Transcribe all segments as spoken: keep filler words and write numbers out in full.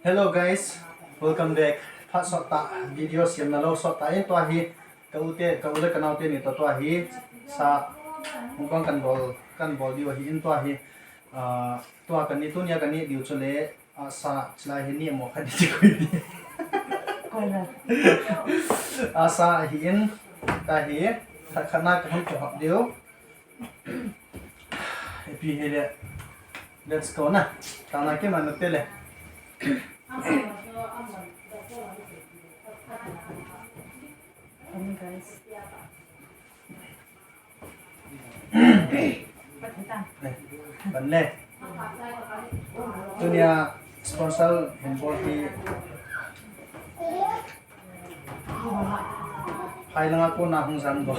Hello guys, welcome back. Phat sot tah video siam nalou sot tah in tua hi ka u te, ka u le ka nao teni toh tua hi sa mukbang kan bol, kan bol diu ahi in tua hi, ah, tua kan ni tunia kan ni diu chu le, ah, sa chilai hi ni mo khan ni ti koi di. Koi la. Ah, sa hi in, ta hi, khat khat na ka hon ko hap diu. Happy hi le. Let's go na. Ta na ke man te le. Guys. Pan le. Tunia sponsor hin bol hi. Hai langa ko na hung zan go.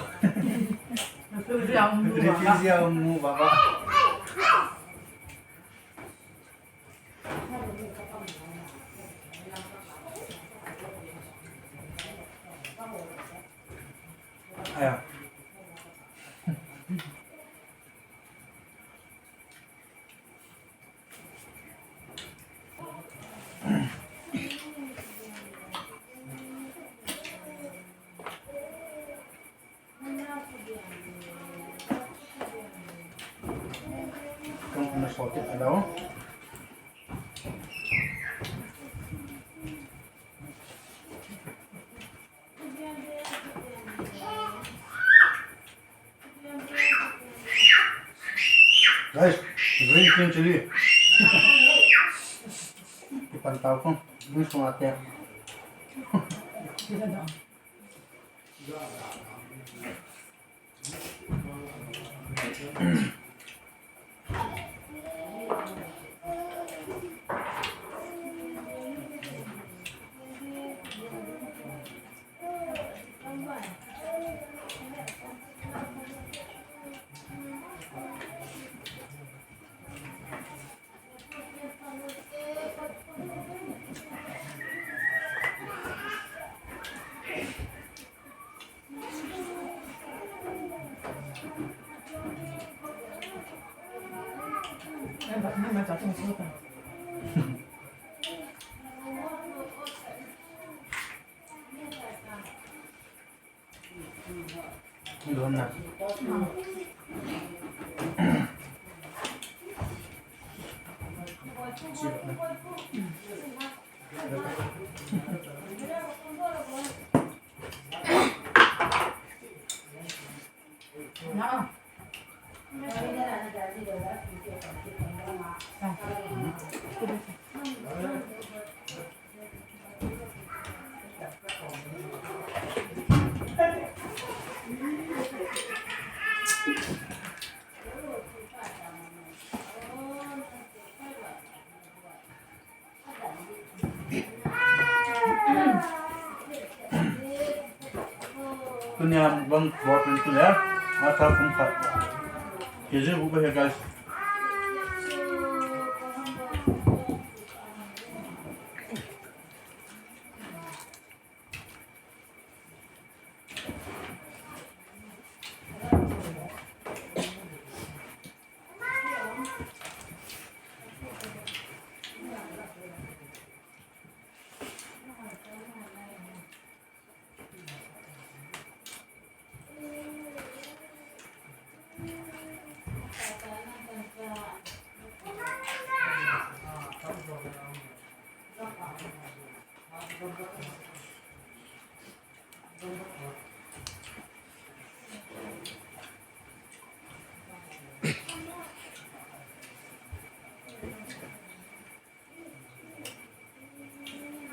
Refugee a um nu baba. Aya. Kong kena sotik ada. Guys, green, green chili. Ipan tau kong, green sung ate. Doon na. Tunia bang buat itu ya, masa pun tak. Jadi buka ya guys.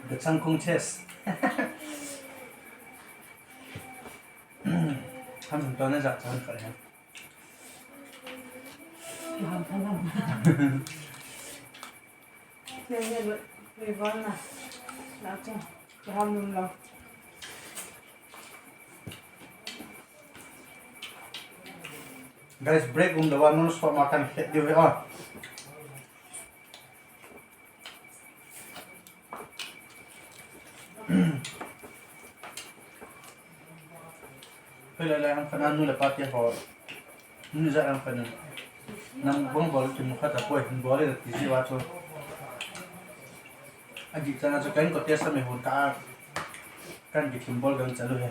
The Changkong Chess. Ham to na jak chan ka ya. Ham tham ham. Nene le van na. La cha. Ham num lo. Guys, break um da wa non stop ma kan khet diu ve a. Hei lai lai ham khat na nu le pa te ho. Nu ja ham khat na. Nang bong bol ki mu khat a poi hin bol le ti ji wa chu. Ajih chana chu kan ko test a me hon ka, kan kithim bol kan chalu he.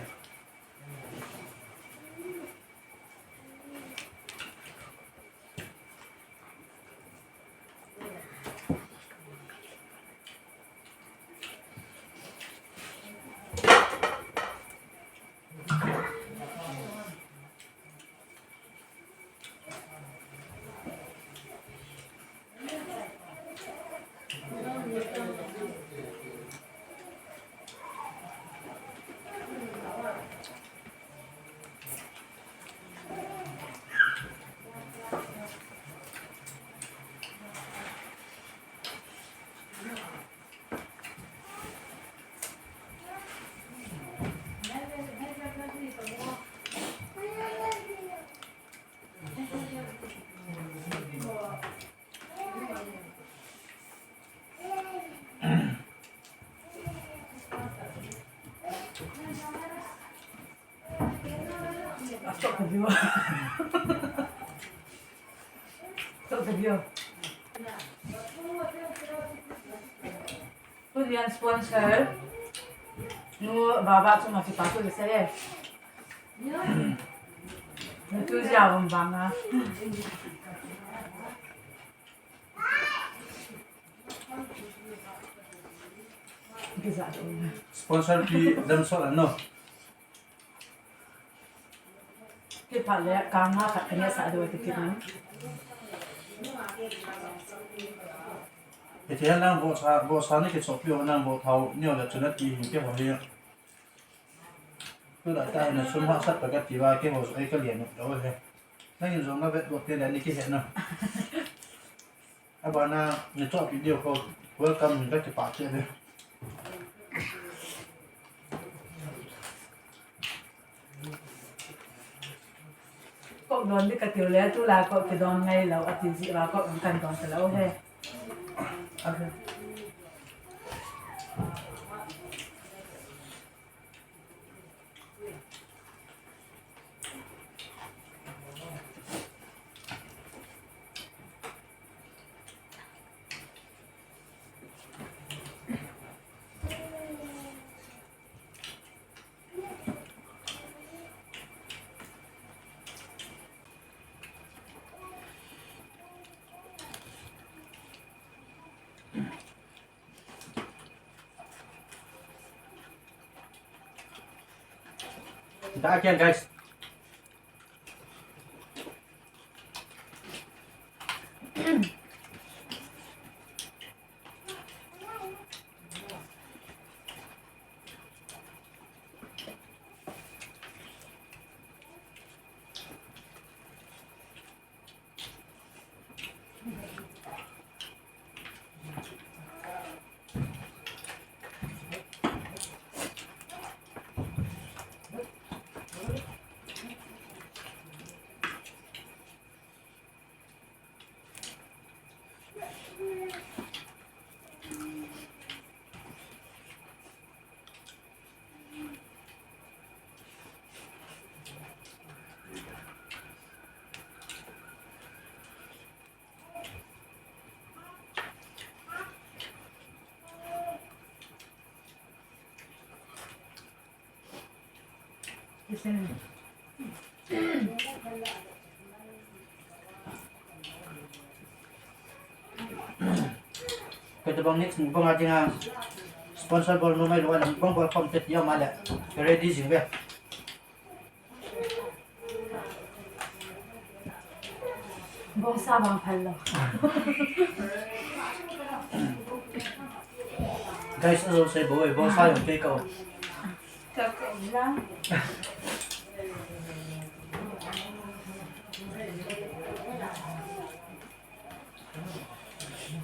Stop the view. Stop the view. Tulian sponsor. Nu baba chu ma kipa tu se. Nu tu ja bang bang a. Sponsor pi dam so no. Kipah le, kanga khat kane sa do ti kit na. Iti nang bo sa, bo sa ni kichopi ho nang bo thao ni ole chuna ti hi ke ho hi. Tu la ta na sum ha sat pa ka ti va ke ho so ai ka lian do he. Nang in jong na vet bo te le ni ki he na. Abana, ni to video ko welcome ni ka kipah che de. Ko don di ka tiu le tu la ko kidon ngai lo ati ji va ko kan don ta lo he. Okay. That again, guys. Kata bang next mukbang a dinga sponsor bol nom mai lou a mukbang bol khom te tia ma le ready jing ve. Bongsa bang phal lo. Guys, ajo sei bo, bongsa jong kei ko.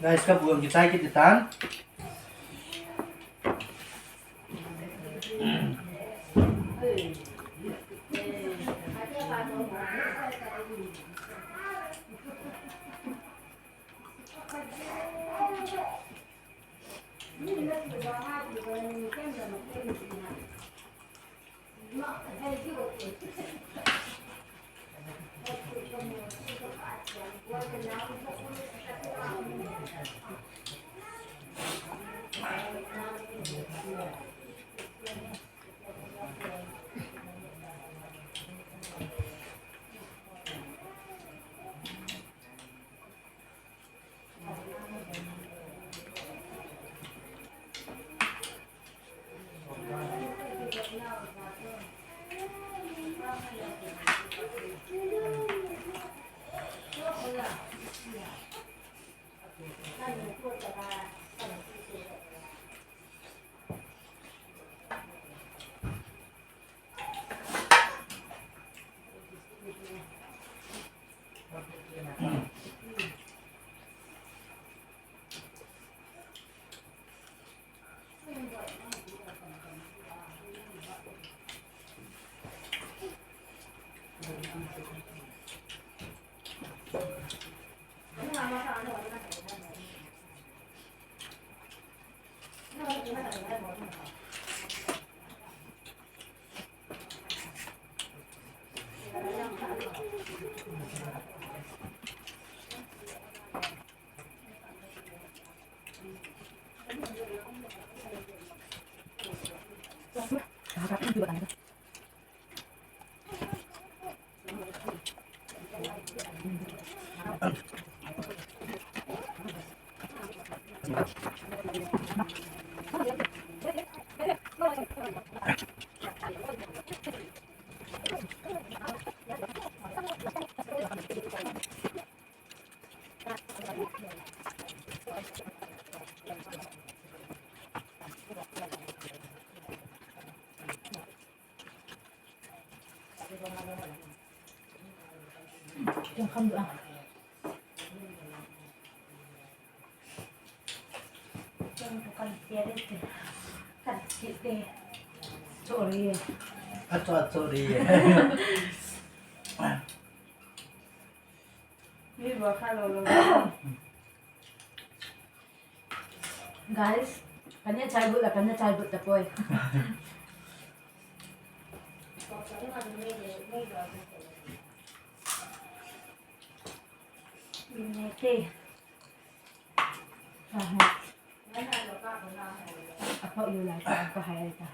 Guys, ka bu jong kichai kit tan. Sorry. Acho, acho ri. Guys, kanya chai but la, kanya chai but tapoi. Binete. Aha. Apa you like? Apa hai ta?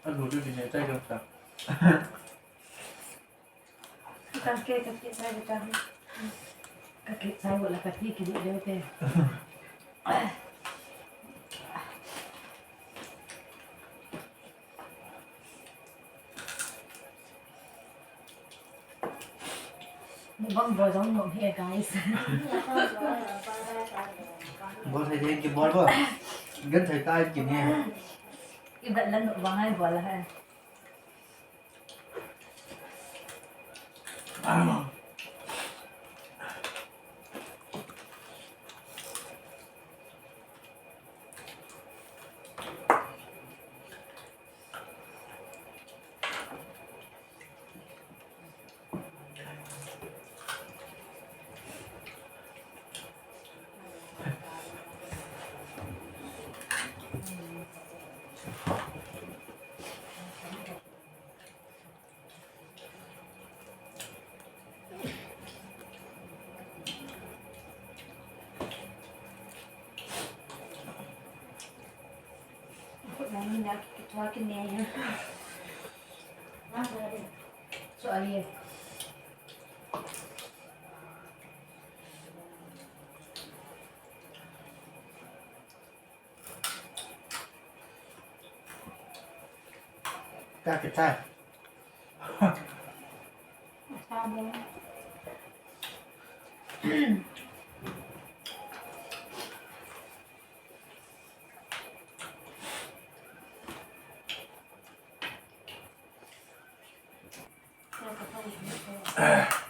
Alu du din ne tai gam sa. Kan ke, kan ke, sai ka. Ka ke, sai wala ka ti ki de te. Mukbang bol jong nom he, guys. Bol thei thei kibol bo. Genthei tah in kin he. Ibat la mukbang hai bol la hai. Wa kine. Wa kine. So, ali. Ka kita.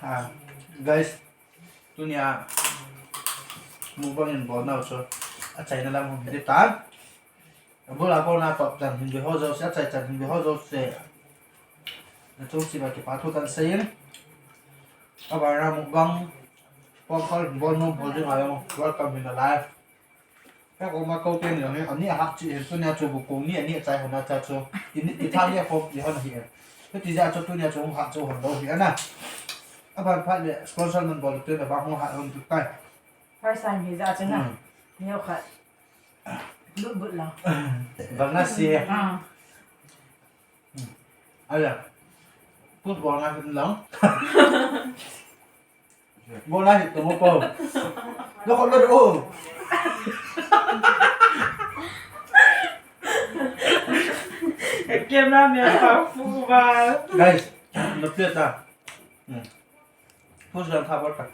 Ah, guys, tunia mukbang in bolnau chu achaina lam hung hiti tan. Abul a bolna tah chan hin ve ho jouse, achai chan hin ve ho jouse, nachung cheh uva kipa thu kahin seiyin. Abana mukbang, pom kal hin bolnu bol ding a jong welcome hi nalai. Ka koma kou teni jong hi, ani a hah cheh hin, tunia chu bu kong ni ani achai hon a cha chu. Ini, itha ni a khom ti hon ahi e. Hiti jeh a chu tunia chu hung hah chu hon lou hi ana. Aban phat le sponsor man bol tu le ba hung hah hon tu kai. First time hi jeh a chu na. Hmm. Neo khat. Lut but la. Bang na si. Ah. Hmm. Aya. Put bol na hin lang. Mo na hit mo po. Lo ko lo o. Camera man pa fu ba. Guys, no pia ta. Hmm. Fu sa tha bol ta.